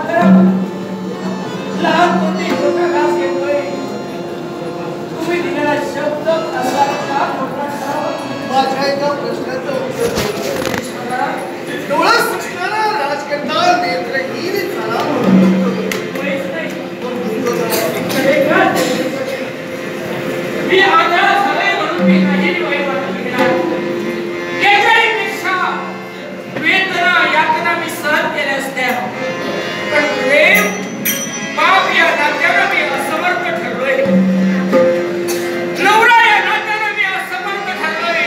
करा. लहान पोती मोठा घास घेतोय. तुम्ही दिलेला शब्द असा का खोटा ठरावा? माझ्या एका प्रश्नाचं उत्तर डोळस असताना राजकारदार नेत्रहीन झाला म्हणून मुळीच नाही. मी आंधळा झालोय म्हणून मी नाही वाईट वाटत घेणार. याच्याहीपेक्षा वेदना यातना मी सहन केल्या असत्या, पण प्रेम बाप या नात्यानं मी असमर्थ ठरलोय. नवरा या नात्यानं मी असमर्थ ठरलोय.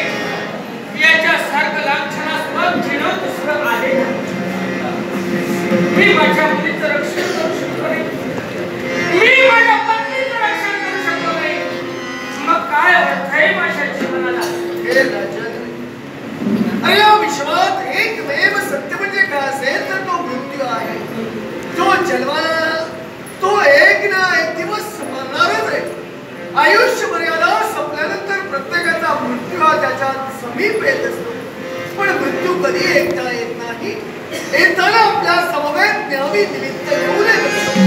याच्यासारखं लांछनास्पद चिन्ह दुसरं आले नाही. मी माझ्या मुलीचं रक्षण करू शकलो नाही. मी माझ्या पत्नीचं रक्षण करू शकलो नाही. मग काय अर्थ आहे माझ्या जीवनाला? हे राजन, अरे या विश्वात एकमेव सत्य म्हणजे काय असेल तर तो मृत्यू आहे. जो जन्माला तो एक ना एक दिवस मरणारच आहे. आयुष्य मर्यादा संपल्यानंतर प्रत्येकाचा मृत्यू हा त्याच्या समीप येत असतो, पण मृत्यू कधी एकदा येत नाही. येताना आपल्या समवेत न्यावी निमित्त घेऊन येत असतो.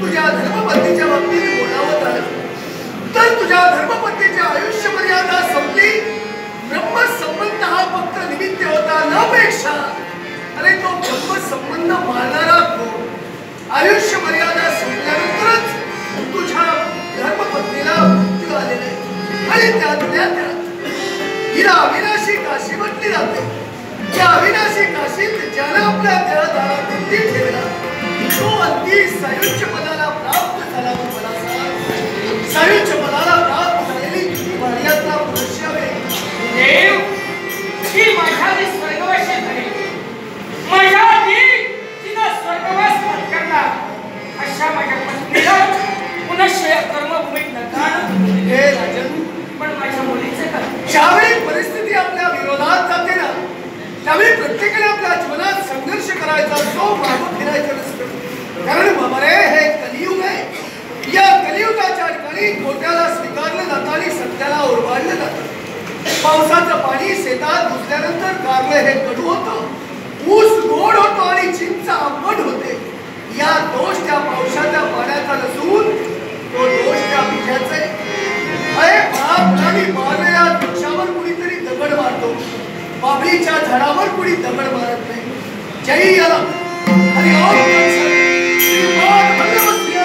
तुझ्या धर्मपत्नीच्या बाबतीत बोलावं आलं तर तुझ्या धर्मपत्नीची आयुष्य मर्यादा संपली. ब्रह्म संबंध हा फक्त निमित्त होता, नापेक्षा. अरे तो ब्रह्म संबंध मानणारा कोण? आयुष्य मर्यादा संपल्यानंतरच तुझ्या धर्मपत्नीला मृत्यू आलेला आहे. आणि त्यातल्या त्यात हिला अविनाशी काशी म्हटली जाते. त्या अविनाशी काशीत ज्यानं आपल्या देहादारात अंती ठेवला तो अंती सायुज्य पदाला प्राप्त झाला. तू मला सांग, सायुज्य पदाला प्राप्त झालेली तुझी भार्यातला मनुष्य देव ही माझ्या आधी स्वर्गवासी झाली. माझ्या आधी तिनं स्वर्गवास पत्करला. अशा माझ्या पत्नीला पुन्हा कर्मभूमीत नका. हे राजन, पण माझ्या मुलीचे काय? ज्यावेळी परिस्थिती आपल्या विरोधात जाते ना, त्यावेळी प्रत्येकाने आपल्या जीवनात संघर्ष करायचा असतो, मागं फिरायचं नसतं. कारण बाबा रे, हे कलियुग आहे. या कलियुगाच्या ठिकाणी खोट्याला स्वीकारलं जातं आणि सत्याला ओरबाडलं जातं. पावसाचं पाणी शेतात घुसल्यानंतर कारलं हे कडू होतं, ऊस गोड होतो आणि चिंच आंबट होते. या दोष त्या पावसाच्या पाण्याचा नसून तो दोष त्या बीजाचा आहे. अरे बाप, मारलेल्या वृक्षावर कुणीतरी दगड मारतो, बाबळीच्या झाडावर कुणी दगड मारत नाही. जय याला हरी ओम. श्रीपाद वल्लभ श्री.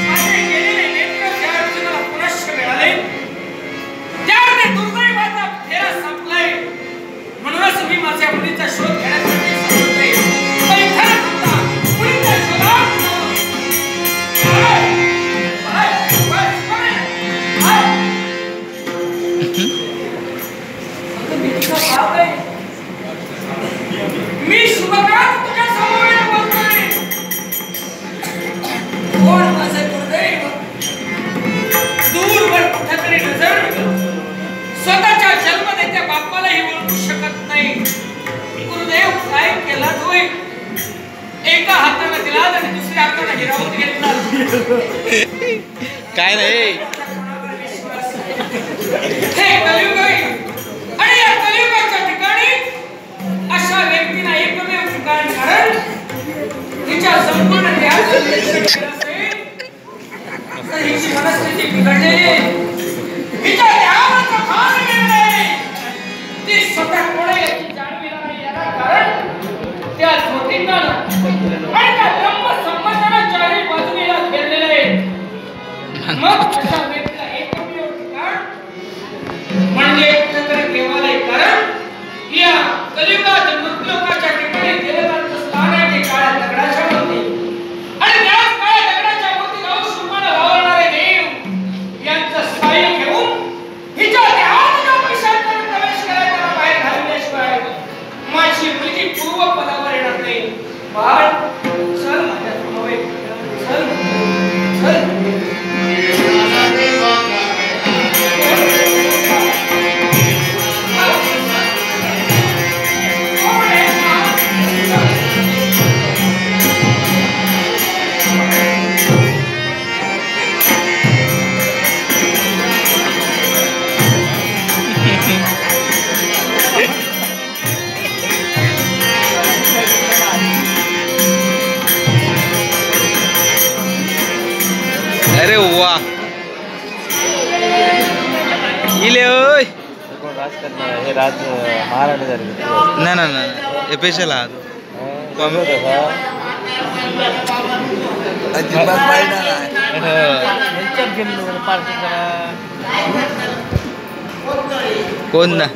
माझे गेलेले नेत्र ज्या अर्थी मला पुनश्च मिळाले त्या अर्थी दुर्दैवाचा फेरा संपलाय. म्हणूनच मी माझ्या मुलीचा शोध घेण्यासाठी सांगितले. पैठण थांबला मुलीचा शोधात. मी तुझा बाप आहे. मी शुभकांत तुझ्या समोर बोलतोय. कोण माझं दुर्दैव? दूरवर कुठेतरी नजर स्वतःच्या जन्म देत्या बापालाही ओळखू शकत नाही. गुरुदेव काय केला तोय? एका हाताने दिला आणि दुसऱ्या हाताने हिरावून घेतला. काय नाही, हे कलियुग आहे. आणि या कलियुगाच्या ठिकाणी अशा व्यक्तींना एकमेव ठिकाण, कारण तिच्या संपूर्ण देहाचं निरीक्षण केलं असेल तर हिची मनस्थिती बिघडलेली आहे. हिच्या देहावरचं भान गेलेलं आहे. ती स्वतः कोण आहे याची जाणीव नाही याला, कारण त्या ज्योतींना आणि त्या ब्रह्म संबंधाला चारही बाजूने घेरलेलं आहे. मग अशा व्यक्तीला एकमेव ठिकाण म्हणजे कुठेतरी देवालय. कारण या कलियुगात मृत्यूलोकाच्या ठिकाणी देवतांचं स्थान आहे ते काळ्या दगडाच्या मूर्ती. आणि त्याच काळ्या दगडाच्या मूर्ती अंश रूपानं वावरणारे देव यांचं साह्य घेऊन हिच्या देहात ज्या पैशांचा प्रवेश करायला बाहेर घालवल्याशिवाय माझी मुलगी पूर्व पदावर येणार नाही. बाळ चल माझ्या समवेत, चल चल. Thank you. इले ओय कोण राज करणार हे राज महाराणी झाले. ना ना ना हे स्पेशल हा कमी होतं का अजिबात पाहिजे नाही. कोण ना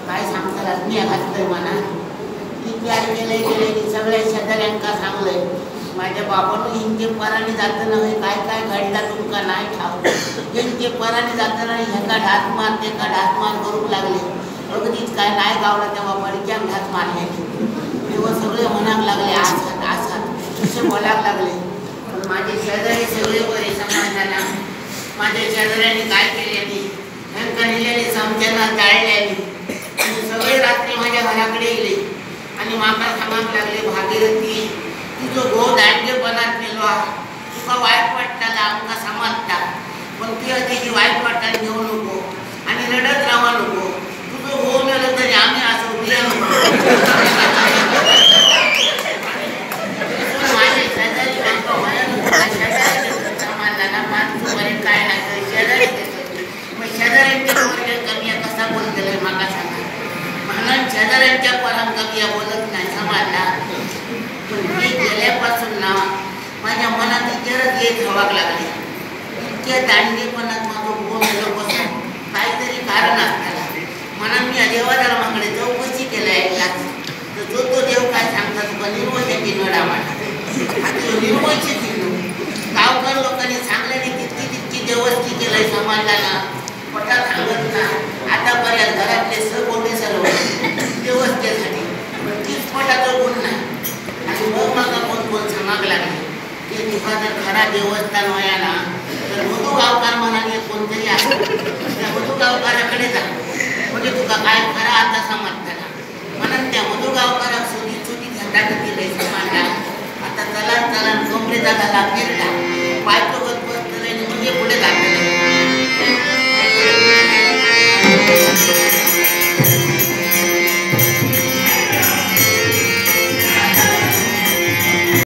काय सांगतात मी घातलंय म्हणा विचार केले गेले सगळ्या शेजाऱ्यांका सांगलंय माझ्या बाबांनो हिंचे पराने जाताना काय काय घडला तुमका नाही ठाव. हिंचे पराने जाताना ह्याका ढास मार तेका ढास मार करूक लागले. अगदीच काय नाही गावला तेव्हा पडक्यान ढास मारले. तेव्हा सगळे म्हणाक लागले आसात आसात असे बोलायला लागले. पण माझे शेजारी सगळे बरे समाजाला माझ्या शेजाऱ्यांनी काय केले ह्यांका नेल्याने समजना जाळल्याने आणि सगळे रात्री माझ्या घराकडे गेले आणि माका सांगाक लागले भागीरथी तुझो घोव दांडेपणात मेलो तुका वाईट वाटताला आमका समजता पण ती अतिशय वाईट वाटताना घेऊ नको आणि रडत राहा नको. तुझो घोव मेलो तरी आम्ही असं उभ्या नको. माझे शेजारी माका माणसं काय नाही शेजारी मग शेजाऱ्यांच्या पोरगे कमी कसा बोलतलंय माका सांगा. म्हणून शेजाऱ्यांच्या पोरांक कमी बोलत नाही समाजला. पण ते गेल्यापासून ना माझ्या मनात विचारच येत हवाक लागले. इतक्या दांडगेपणात माझं गोम बसून काहीतरी कारण असताना म्हणून मी देवाधर्माकडे चौकशी केल्या एकदाच. तर जो तो देव काय सांगता तुका निर्वशाची नडा म्हणा. आता निर्वशी दिलो गावकर लोकांनी सांगल्याने तितकी तितकी देवस्थी केलंय समाजला ना पटा सांगत ना. आतापर्यंत घरातले सगळे सर्व देवस्थेसाठी पण तीच पटाचा गुण नाही. आणि मग माका कोण कोण सांगाक लागले की तुका जर खरा देवस्थान व्हाया ना तर मधु गावकार म्हणाले कोणतरी आहे त्या मधु गावकाराकडे जा म्हणजे तुका काय खरा आता समजताना. म्हणून त्या मधु गावकाराक सोदीत सोदीत हातात दिलंय समाजला. आता चला चला कमरेचा झाला फिरले.